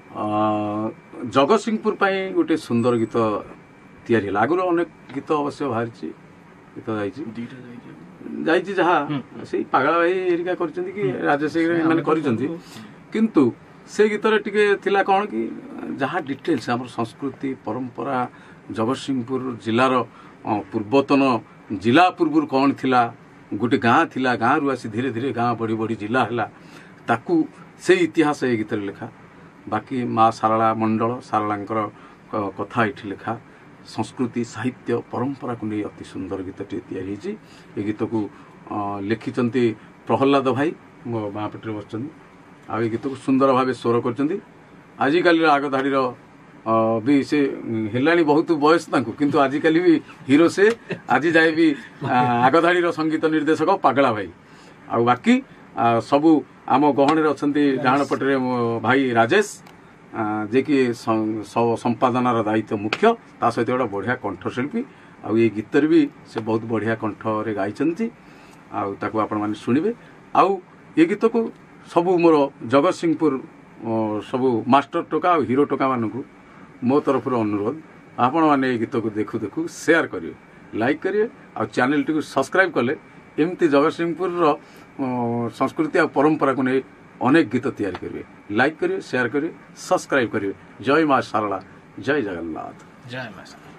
ଜଗତସିଂହପୁର ପାଇଁ ଗୋଟେ ସୁନ୍ଦର ଗୀତ ତିଆରି ହେଲା। ଆଗରୁ ଅନେକ ଗୀତ ଅବଶ୍ୟ ବାହାରିଛି, ଗୀତ ଯାଇଛି ଯାଇଛି, ଯାହା ସେଇ ପାଗଳା ଭାଇ ହେରିକା କରିଛନ୍ତି କି ରାଜେଶ ଏମାନେ କରିଛନ୍ତି। କିନ୍ତୁ ସେ ଗୀତରେ ଟିକେ ଥିଲା କ'ଣ କି, ଯାହା ଡିଟେଲ୍ସ ଆମର ସଂସ୍କୃତି ପରମ୍ପରା, ଜଗତସିଂହପୁର ଜିଲ୍ଲାର ପୂର୍ବତନ ଜିଲ୍ଲା ପୂର୍ବରୁ କ'ଣ ଥିଲା, ଗୋଟେ ଗାଁ ଥିଲା, ଗାଁରୁ ଆସି ଧୀରେ ଧୀରେ ଗାଁ ବଢ଼ି ବଢ଼ି ଜିଲ୍ଲା ହେଲା, ତାକୁ ସେଇ ଇତିହାସ ଏ ଗୀତରେ ଲେଖା। ବାକି ମା ଶାରଳା ମଣ୍ଡଳ, ଶାରଳାଙ୍କର କଥା ଏଠି ଲେଖା। ସଂସ୍କୃତି ସାହିତ୍ୟ ପରମ୍ପରାକୁ ନେଇ ଅତି ସୁନ୍ଦର ଗୀତଟିଏ ତିଆରି ହେଇଛି। ଏ ଗୀତକୁ ଲେଖିଛନ୍ତି ପ୍ରହ୍ଲାଦ ଭାଇ, ମୋ ବାଁ ପଟରେ ବସିଛନ୍ତି, ଆଉ ଏ ଗୀତକୁ ସୁନ୍ଦର ଭାବେ ସ୍ୱର କରିଛନ୍ତି। ଆଜିକାଲିର ଆଗଧାଡ଼ିର ବି ସେ ହେଲାଣି, ବହୁତ ବୟସ ତାଙ୍କୁ, କିନ୍ତୁ ଆଜିକାଲି ବି ହିରୋ ସେ, ଆଜି ଯାଏ ବି ଆଗଧାଡ଼ିର ସଙ୍ଗୀତ ନିର୍ଦ୍ଦେଶକ ପାଗଳା ଭାଇ। ଆଉ ବାକି ସବୁ ଆମ ଗହଣରେ ଅଛନ୍ତି। ଡାହାଣ ପଟରେ ମୋ ଭାଇ ରାଜେଶ, ଯିଏକି ସମ୍ପାଦନାର ଦାୟିତ୍ୱ ମୁଖ୍ୟ, ତା ସହିତ ଗୋଟେ ବଢ଼ିଆ କଣ୍ଠଶିଳ୍ପୀ, ଆଉ ଏଇ ଗୀତରେ ବି ସେ ବହୁତ ବଢ଼ିଆ କଣ୍ଠରେ ଗାଇଛନ୍ତି, ଆଉ ତାକୁ ଆପଣମାନେ ଶୁଣିବେ। ଆଉ ଏ ଗୀତକୁ ସବୁ ମୋର ଜଗତସିଂହପୁର ସବୁ ମାଷ୍ଟର ଟୋକା ଆଉ ହିରୋ ଟୋକାମାନଙ୍କୁ ମୋ ତରଫରୁ ଅନୁରୋଧ, ଆପଣମାନେ ଏଇ ଗୀତକୁ ଦେଖୁ ଦେଖୁ ସେୟାର କରିବେ, ଲାଇକ୍ କରିବେ ଆଉ ଚ୍ୟାନେଲଟିକୁ ସବସ୍କ୍ରାଇବ୍ କଲେ ଏମିତି ଜଗତସିଂହପୁରର ସଂସ୍କୃତି ଆଉ ପରମ୍ପରାକୁ ନେଇ ଅନେକ ଗୀତ ତିଆରି କରିବେ। ଲାଇକ୍ କରିବେ, ସେୟାର କରିବେ, ସବସ୍କ୍ରାଇବ୍ କରିବେ। ଜୟ ମା ଶାରଳା, ଜୟ ଜଗନ୍ନାଥ, ଜୟ ମା ଶାରଳା।